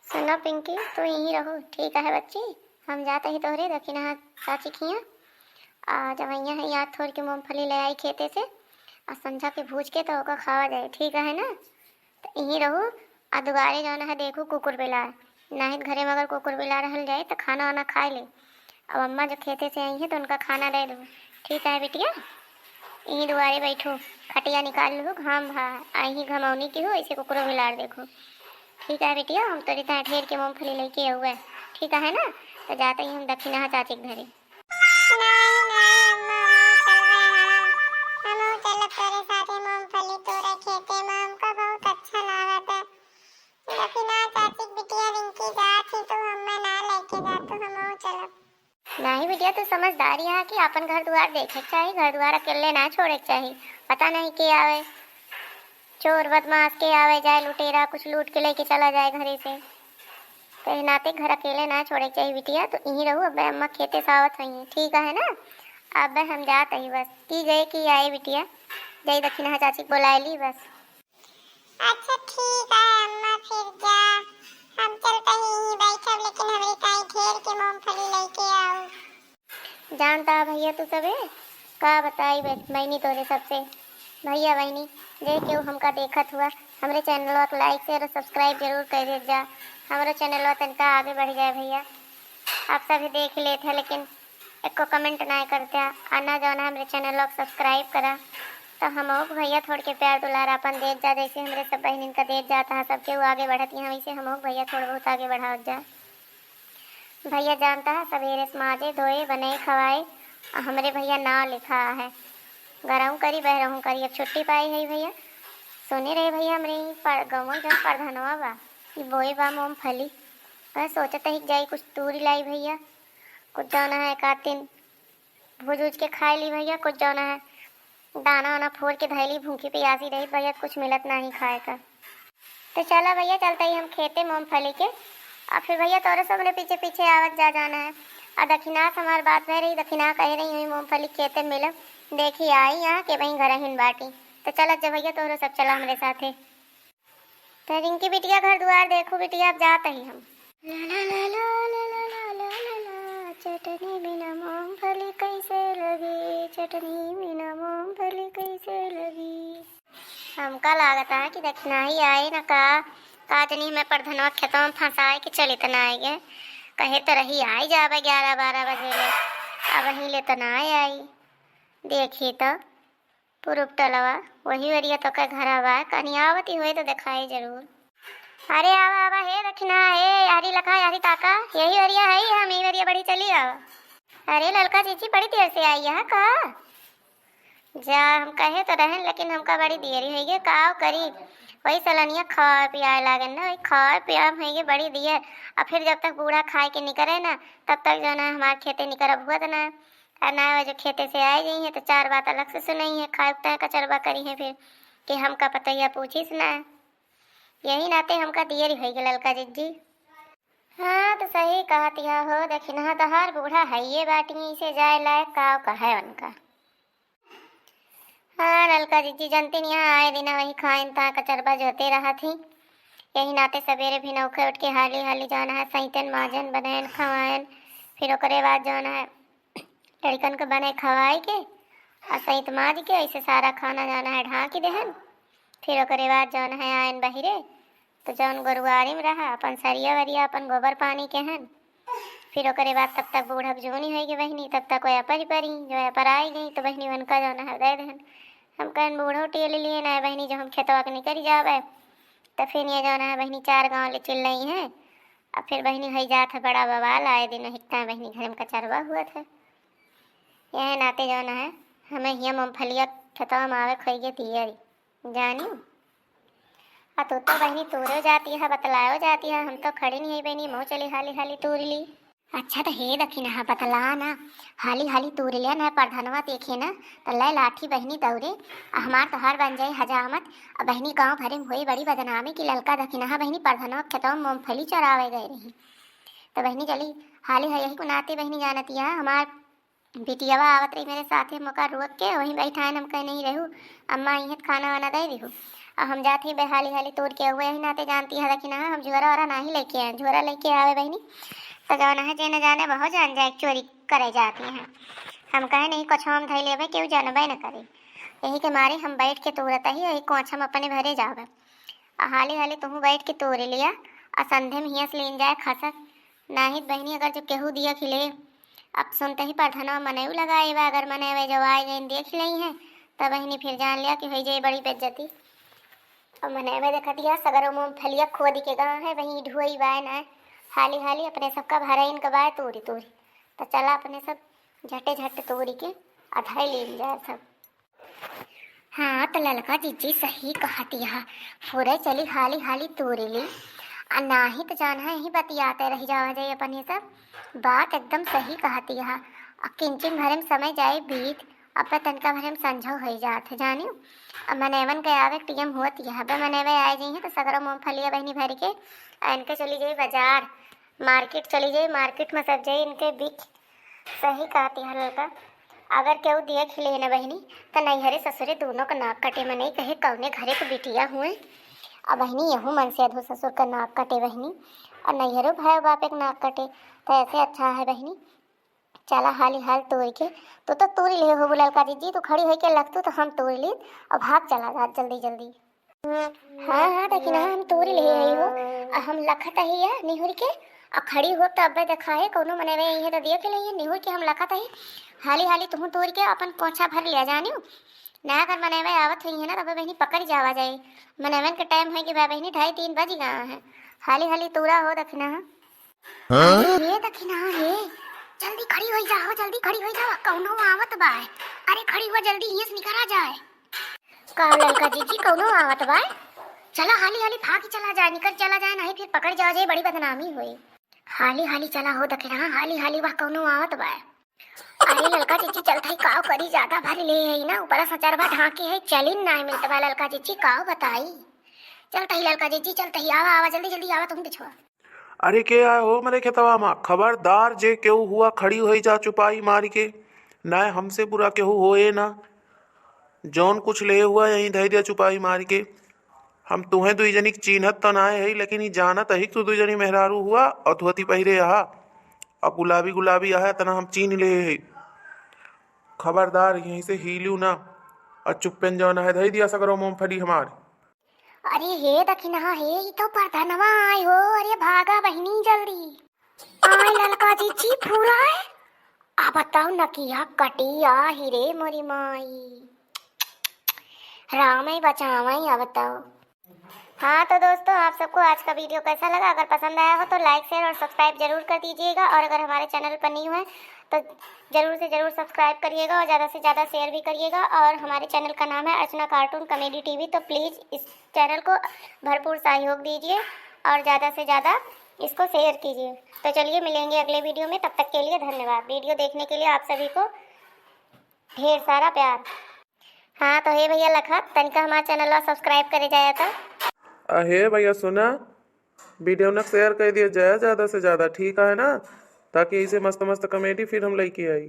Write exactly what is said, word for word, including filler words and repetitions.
सुना पिंकी, तू यहीं रहू, ठीक है बच्ची? हम जात ही तोहरे दखिनहा चाची खिया। आ जब यहाँ है याद थोड़ के मूंगफली ले आई खेते से, आ संझा के भूज के तो ओका खावा जाए, ठीक है ना? तो यहीं रहू। आ दुआरे जौन है देखू कुकुर बिलार, नाहीं तो घरे में अगर कुकुर बिलार रहल जाए तो खाना वाना खाए ले। अब अम्मा जो खेते से आई है तो उनका खाना दे दो, ठीक है बिटिया? यहीं दुआरे बैठो, खटिया निकाल लो, घाम भा आई घमौनी की हो, ऐसे कुकुरो बिलार देखो। ठीक है बिटिया, हम तोरी ताईं ढेर के मूंगफली लेके आउबे, ठीक है ना? तो जाते ही हम दखिनहा चाची के घरे। नहीं, नहीं, अम्मा, हम चलबे ना। हमहू चलब तोरे साथे मूंगफली तोड़े खेते में, हमका बहुत अच्छा लागत है। लेकिन आज चाची के बिटिया रिंकी जात ही, तो हमें ना लेके जा, तो हमहू चलब। नहीं बिटिया, तू समझदारी है कि आपन घर दुआर देखे के चाही, घर दुआर अकेले ना छोड़े के चाही। पता नहीं के आवे, चोर बदमाश के आवे जाए, लुटेरा कुछ लूट के लेके चला जाए घरे से। तो एह नाते घर अकेले ना छोड़े के चाही बिटिया, तो यहीं रहू। अबे अम्मा खेते से आवत हुई हैं, ठीक है ना? अबे हम जात ही बस, की गए की आए बिटिया, जाई दखिनहा चाची के बुलाए ली बस। अच्छा ठीक है अम्मा, फिर जा, हम चलते ही यहीं बैठब, लेकिन हमरे ताईं ढेर के मूंगफली लेके आऊ। जानता है भैया तू सबे, का बताई बे-, बहिनी तोरे सबसे। भैया बहिनी, जे केहू हमका देखत हुआ, हमरे चैनलवा के like, share और subscribe जरूर कर देत जा। हमरो चैनलवा तनिका आगे बढ़ जाए भैया। आप सभी देख लेत है, लेकिन एको comment नाय करत्या, आ ना जौन है हमरे चैनलवा के subscribe करा। तो हमहू के भैया थोड़ के प्यार दुलार आपन देत जा, जैसे हमरे सब बहिनिन का देत जात है, सबके वो आगे बढ़त ही हैं, वैसे हमहू के भैया थोड़ बहुत आगे बढ़ावत जा। भैया जानता है, सवेरे से माजे धोए, बने खवाए, आ हमरे भैया नाव लिखा है, घरहूँ करी, बहरहूँ करी। अब छुट्टी पाई है भैया। सुने रहे भैया, हमरे ई पर-, गाँव जौन परधनवा बा, ई बोए बा मूंगफली। मैं सोचत ही जाई कुछ तूरी लाई भैया, कुछ जौन है एक आध दिन भूज उज के खाए ली भैया, कुछ जौन है दाना वाना फोड़ के धैली, भूखी पियासी रही भैया, कुछ मिलत नाही खाए का। तो चला भैया, चलते ही हम खेते मूंगफली के, और फिर भैया तोरे सबने पीछे पीछे आवत जा जाना है। और दखिना से हमार बात भय रही, दखिना कह रही हुई मूंगफली खेते मिलो, देखी आई यहाँ के वहीं घर हिन बाटी। तो चलत जा भैया, तोहरो सब चला हमरे साथे। तो रिंकी बिटिया घर दुआर देखू बिटिया, अब जात ही हम। ला ला ला ला ला ला ला ला ला, चटनी बिना मूंगफली कैसे लगी, चटनी बिना मूंगफली कैसे लगी। हमका लागत है कि दखिना ही आई न का, का जनी हमें परधनवा खेतवा में फंसाए के चलित ना आएगे। कहे तो रही आई जाबे ग्यारह बारह बजे ले, अब वहीं ले तो ना आई। देखी तो पूरब टलवा, वही ओरिया तो के घरा बा, कहीं आवती होए तो देखाई जरूर। अरे आवा, आवा, हे दखिना, हे यारी लखा, यारी ताका, यही ओरिया है, हम यही ओरिया बढ़ी चली आवा। अरे ललका जीजी, बड़ी देर से आई है का? जा, हम कहे तो रहन, लेकिन हमका बड़ी देरी होइगे, का करी? वही सलनिया खाए पियाए लागे ना, वही खाए पियाए में होइगे बड़ी देर। अब फिर जब तक बूढ़ा खाए के निकरे ना, तब तक जौन है हमार खेते निकरब हुआ तो ना। आ ना, वो जो खेते से आए गई हैं, तो चार बात अलग से सुनाई है, खाए उठे कचरबा करी हैं फिर, कि हमका पतोहिया पूछिस ना। यही नाते हमका दियरी होई गए ललका जिज्जी। हाँ, तो सही कहत या हो, दखिनहा तोहार बूढ़ा हइये बाटी, इसे जाए लायक का कहे उनका। हाँ, ललका जिज्जी जनती नहीं, आए दिन वही खाइन ता कचरबा जोते रहत ही। यही नाते सवेरे भी नौखे उठ के हाली हाली जौन है, सैतन माजन, बनायन, खवायन, फिर ओकरे बाद जौन है, लड़कन के बने खवाई के आ सैत माज के ऐसे सारा खाना जौन है ढाँकी देहन। फिर ओकरे बाद जौन है आयन बहिरे, तो जौन गोरुआरी में रहा, अपन सरिया वरिया, अपन गोबर पानी केहन। फिर ओकरे बाद तब तक बूढ़ा के जूनी होई गई बहिनी, तब तक वह अपरी परी, जो अपराई गई, तो बहिनी उनका जौन है दे देहन। हम कहन बूढ़ो टेल लिए ना बहिनी, जो हम खेतवा के निकल जावे, तो फिर ये जौन है बहिनी चार गाँव ले चिल्लई हैं। अब फिर बहिनी हई जात है बड़ा बवाल, आए दिन हिकता बहिनी घर में कचरवा हुआ था। यह नाते जौन है, हमें हिया मूंगफलिया खेतवा में आवे खोइगे दियरी, जानी। आ तू तो बहिनी तूरे जाती है, बतलायो जाती है, हम तो खड़ी नहीं है बहिनी, मुँह चली हाली हाली तूर ली। अच्छा तो हे दखिनहा बतला ना, हाली हाली तूर ले ना, परधनवा देखे ना, तो ले लाठी बहिनी दौड़े, आ हमार तोहार बन जाए हजामत, आ बहिनी गाँव भरे में होई बड़ी बदनामी कि ललका दखिनहा बहिनी परधनवा खेतवा में मूंगफली चरावे गए रही। तो बहिनी चली हाली है, यही को नाते बहिनी जानती है, हमार बिटियावा आवत रही मेरे साथे, मोका रोक के वहीं बैठाए, हम कहे नहीं रहू, अम्मा आई है तो खाना वाना दे दिहू। अब हम जात ही बे हाली हाली तोड़ के, हुए ही नाते जानती है, देखी ना, हम झोरा वोरा नाही लेके आए, झोरा लेके आवे बहिनी, तो जौन है जे न जाने बहुत जान जाए चोरी करे जाती हैं। हम कहे नहीं, कुछ हम धई लेबे, केहू जानबे न करे, यही के मारे हम बैठ के तोड़त ही, यही कोच हम अपने भरे जावे। आ हाली हाली तुहूँ बैठ के तोड़ लिया, आ संधे में हियस लीन जाए खसक, नाहीं त बहिनी अगर जो केहू दिया खिले, अब सुनते ही परधनवा मनई लगाए बा, अगर मनई जो आए गइन दिया खिलई है, तब बहिनी फिर जान लिया कि होई जाई बड़ी बेइज्जती। अब मनई देखत हिया सगरो मूंगफलिया खोद के गा है, वहीं ढुई बाय ना, हाली हाली अपने सबका भरइन के बाय तोरी तोरी। तो चला अपने सब झटे झट तोरी के अधाई लीन जाए सब। हाँ, त ललका जिज्जी सही कहत यह। फुरे चली हाली हाली तोरी ली। आ नाही त जान है, यही बतियाते रह जावा जाई अपन ये सब। बात एकदम सही कहत यह। आ किंचिन भरे में समय जाए बीत, अब तनका भरे में संझो होई जात है, जानियो। अब मनैवन के आवे के टीम हुअत यह। अब मनैवे आए जाई हैं, तो सगरो मूंगफलिया बहिनी भर के, आ इनके चली जाई बाजार। मार्केट चली जाई, मार्केट में सब जाई इनके बिक। सही कहती है ललका, अगर केहू देख ले न बहिनी, त नैहरे ससुरे दोनों के नाक कटे। मनई कहे कौने घरे के बिटिया हुए। अब बहिनी यहू मन से अधो ससुर का नाक कटे बहिनी, और नैहरो भाई बाप एक नाक कटे, तो ऐसे अच्छा है बहिनी। चला हाली हाल तोड़ के, तू तो तोड़ ले हो ललका जिज्जी, तू खड़ी होके लगतू तो हम तोड़ ली। अब भाग चला जा जल्दी जल्दी। हाँ, हाँ, देखी ना, हम तोरी ले आई हो। आ हम लखत ही है निहुर के, आ खड़ी हो तब देखा है, कौनो मनई रहे है तो देख ले है, निहुर के हम लखत ही। हाली हाली तुहूँ तोरी के अपन कोछा भर लिया जानियो। ना अगर मनई आवत हुई है ना, तब बहिनी पकड़ जावा जाए। मनैवन के टाइम है कि भाई बहिनी ढाई तीन बज गया है। हाली हाली तोरा हो, देखी ना। हाँ? अरे, ये देखी ना, ये। जल्दी खड़ी होई जा, हो, जल्दी खड़ी होई जा, कौनो आवत बा। अरे, खड़ी हुआ, जल्दी, हियां से निकरा जाए। का ललका जिज्जी, कौनो आवत बा? चला, हाली, हाली, भागी चला जाए, निकर चला जाए, नहीं फिर पकड़ जावा जाए, बड़ी बदनामी होई। हाली, हाली चला हो, देखी ना, हाली, हाली, वह कौनो आवत बा। अरे, ललका जिज्जी, चलत ही, काव करी, ज्यादा भारी ले है ना, ऊपर सचरवा ढांके है, चलिन ना मिलत बा, ललका जिज्जी, काव बताई। चलत ही, ललका जिज्जी, चलत ही, आवा, आवा, जल्दी, जल्दी आवा, तुम पिछुआ। अरे के आए हो मरे खेतवा मा? खबरदार जे केहू हुआ खड़ी होई जा चुपाई मारी के। नाय हमसे बुरा केहू होए ना। जौन कुछ ले हुआ यहीं धई दिया चुपाई मारी के। हम तुहें दुई जनी के चीन्हत तो नाय है, लेकिन ई जानत ही कि तू दुई जनी मेहरारू हुआ और धोती पहिरे अहा। अब गुलाबी गुलाबी अहा तना हम चीन्ह ले है। खबरदार यहीं से हीलू ना। और चुप्पेन जौन है धई दिया सगरो मूंगफली हमार। अरे हे दखिनहा हे, ई तो परधनवा आय हो। अरे भागा बहिनी जल्दी। आय ललका जिज्जी फुराय। अब तौ नकिया कटी आही रे मोरी माई। रामै बचावै अब तौ। हाँ तो दोस्तों, आप सबको आज का वीडियो कैसा लगा? अगर पसंद आया हो तो like, share और subscribe जरूर कर दीजिएगा। और अगर हमारे चैनल पर न्यू हैं तो जरूर से जरूर सब्सक्राइब करिएगा और ज़्यादा से ज़्यादा शेयर भी करिएगा। और हमारे चैनल का नाम है अर्चना कार्टून कॉमेडी टीवी, तो प्लीज़ इस चैनल को भरपूर सहयोग दीजिए और ज़्यादा से ज़्यादा इसको शेयर कीजिए। तो चलिए मिलेंगे अगले वीडियो में, तब तक के लिए धन्यवाद। वीडियो देखने के लिए आप सभी को ढेर सारा प्यार। हाँ तो हे भैया लखा, तनिका हमार चैनलवा सब्सक्राइब करे जाया था। अहे भैया सुना, वीडियो न शेयर कर दिया जाए ज़्यादा से ज़्यादा, ठीक है ना? ताकि ऐसे मस्त मस्त कॉमेडी फिर हम लेके आई।